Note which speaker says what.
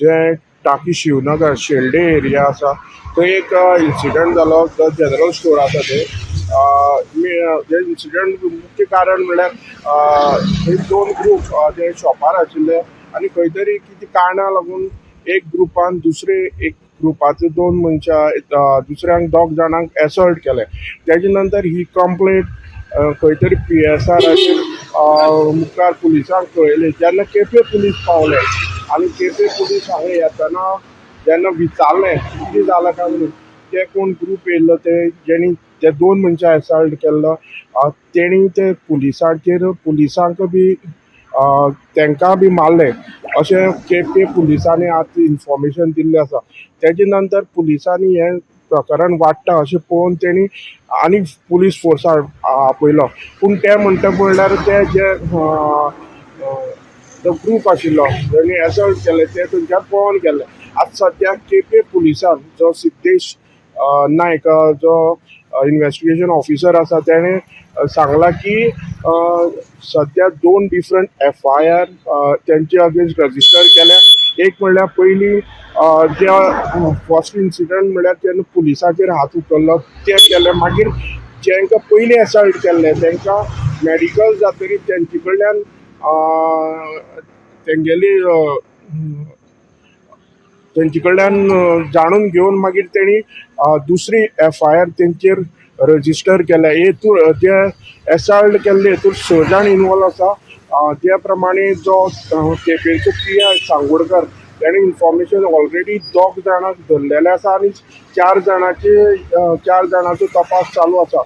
Speaker 1: जें टाकी शिवनगर शेल्डे एरिया आसा, थंय एक इन्सिडंट जालो. जनरल स्टोर आसा थंय. हे इन्सिडंट मुख्य कारण म्हणल्यार थंय दोन ग्रूप जे शॉपार आशिल्ले आनी खंय तरी कितें कारणां लागून एक ग्रुपान दुसरे एक ग्रुपाचे दोन मनशां, दुसऱ्यांक, दोग जाणांक एसॉल्ट केले. तेजे नंतर ही कंप्लेंट खंय तरी पीएसआराचेर मुखार पुलिसांक कळयली. जेन्ना केपे पुलीस पावले आनी केपे पुलीस हांगा येतना जेन्ना विचारलें कितें जालां काय म्हणून, ते कोण ग्रूप येयल्लो ते जेणी ते दोन मनशां एसॉल्ट केल्लो, तेणी ते पुलिसांचेर, पुलिसांक बी तांकां बी मारले अशें केपे पुलिसांनी आतां इन्फॉर्मेशन दिल्लें आसा. तेजे नंतर पुलिसांनी हें प्रकरण वाडटा अशें पळोवन तेणी आनी पुलीस फोर्साक आपयलो. पूण ते म्हणटा म्हणल्यार ते जे तो ग्रूप आशिल्लो तेणी एसॉल्ट केले, ते थंयच्यान पळोवन गेले. आतां सद्याक केपे पुलिसान जो सिद्धेश नायक जो इन्वेस्टिगेशन ऑफिसर आसा, तेणें सांगलां की सद्या दोन डिफरंट एफआयआर तेंचे अगेन्स्ट रजिस्टर केल्या. एक म्हणल्यार पयलीं जे फर्स्ट इन्सिडंट म्हणल्यार जेन्ना पुलिसाचेर हात उखल्लो ते केले. मागीर जेंकां पयलीं एसॉल्ट केल्ले तेंकां मेडिकल जातकीर तेंचे कडल्यान तेंगेली तेंचे कडल्यान जाणून घेवन मागीर तेणी दुसरी एफआयआर तेंचेर रजिस्टर केल्या. हेतून जे एसॉल्ट केल्ले हेतून स जाण इनवॉल्व आसा. त्या प्रमाणे जो केपेंचो पीआय सांगोडकर तेणे इन्फॉर्मेशन ऑलरेडी दोग जाणांक धरलेले आसा आनी चार जाणांचो तपास चालू आसा.